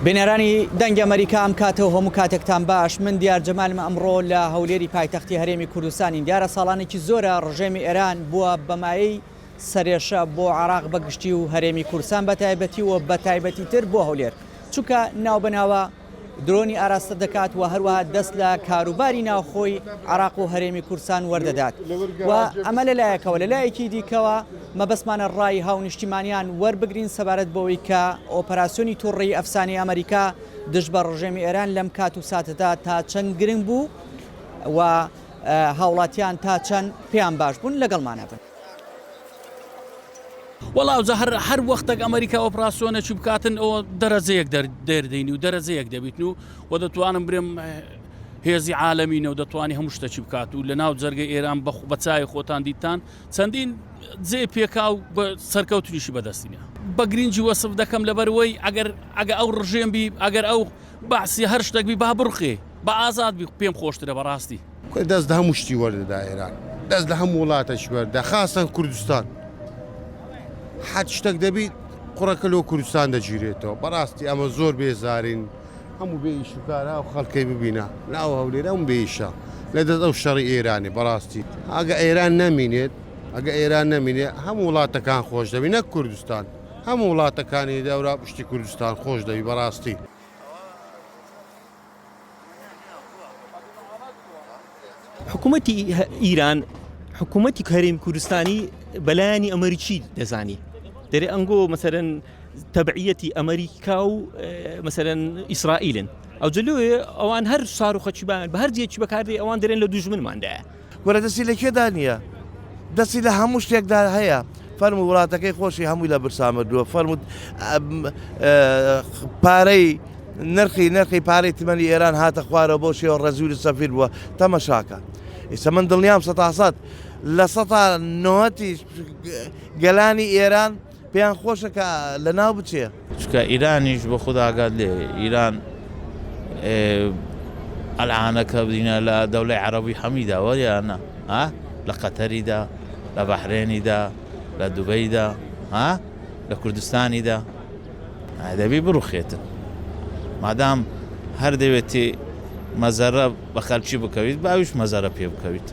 بینەرانی دەنگی ئەمەریکا ئەم کاتە و هەموو کاتێکتان باش من دیار جەمالم ئەمڕۆ لە هەولێری پایتەختی هەرێمی کوردستانین دیارە ساڵانێکی زۆرە ڕژێمی ئێران بووە بەمایەی سەرێشە بۆ عێراق بە گشتی و هەرێمی کوردستان بە تایبەتی و بە تایبەتی تر بۆ هەولێر چونکە ناوبەناوە درۆنی ئاراستە دەکات و هەروەها دەست لە کاروباری ناوخۆی عێراق و هەرێمی کوردستان وەردەدات و ئەمە لە لایەکەوە، لە لایەکی دیکەوە مەبەستمانە ڕای هاونیشتیمانیان وەربگرین سەبارەت بەوەی کە ئۆپەراسیۆنی توڕەیی ئەفسانەی ئەمەریکا دژ بە ڕژێمی ئێران لەم کات و ساتەدا تا چەند گرنگ بوو و هاوڵاتیان تا چەند پێیان باش بوون لەگەڵمانە بن. وەڵا ئەوجا هەر هەر وەختێک ئەمریکا ئۆپراسیۆنێکی بکاتن ئەوە دەرەجەیەک دەردەینی و دەرەجەیەک دەبیتن و و دەتوانم برێم هێزی عالەمینە و دەتوانانی هەموو شتەکی بکات و لە ناو جەرگە ئێران بە بە چاوی خۆتان دیتان چەندین جێ پێکا و بە سەرکەوتنیشی بەدەستینە بە گرنگی وەسف دەکەم لەبەرەوەی ئەگەر ئەگە ئەو ڕژێم بی ئەگەر ئەو بەعسی هەر شتێک بی با بڕخێ بە ئازاد بی پێم خۆشترە بەڕاستی. کورە دەست لە هەموو شتی وەردەدا ئێران دەست لە هەموو وڵاتەکی وەردا خاسەن کوردستان حەد شتەک دەبی قڕەکە لۆ کوردستان دەگیرێتەوە بەڕاستی ئەمە زۆر بێزارین هەموو بێ ئیش و کارا و خەڵکەی ببینە ناو هەولێر هەموو بێ ئیشە لە دەست ئەو شەڕی ئێرانێ بەڕاستی ئەگە ئێران نەمینێت ئەگە ئێران نەمینێ هەموو وڵاتەکان خۆش دەبی نەک کوردستان هەموو وڵاتەکانی دەورا پشتی کوردستان خۆش دەبی بەڕاستی. حکوومەتی ئیران حکوومەتی هەرێم کوردستانی بەلایەنی ئەمریکی دەزانی دەرێ ئەنگۆ مەسەرەن تەبعیەتی ئەمریکا و مەسەرەن ئیسرائیلن ئەو جلوێ ئەوان هەر ساروخەچیبان بە هەر جێکی بەکاردێ ئەوان دەرێن لە دوژمنماندایە وەرە دەستی لە کوێدا نییە؟ دەستی لە هەموو شتێکدا هەیە. فەرموو وڵاتەکەی خۆشی هەمووی لە برسا مردووە. فەرموو پارەی نرخی نرخی پارەی تمەنی ئێران هاتە خوارەوە بەو شێوە ڕەزیل و سەفیر بووە. تەمەشاکە. ئیستا من دڵنیام سەتاسەد لە سەتا نۆهەتی گەلانی ئێران پێیان خۆشە کە لە ناو بچێ. چونکە ئیرانیش بۆ خود ئاگات لێ ئیران ئەلعانە کە بدینە لە دەولەی عەرەبی هەمیدا وەریە نا ها لە قەتەریدا لە بەحرێنیدا لە دوبەیدا ها لە کوردستانیدا دەبی بڕوخێتن مادام هەر دەوێتی مەزەرە بە خەلکی بکەویت باویش مەزەرە پێ بکەویت.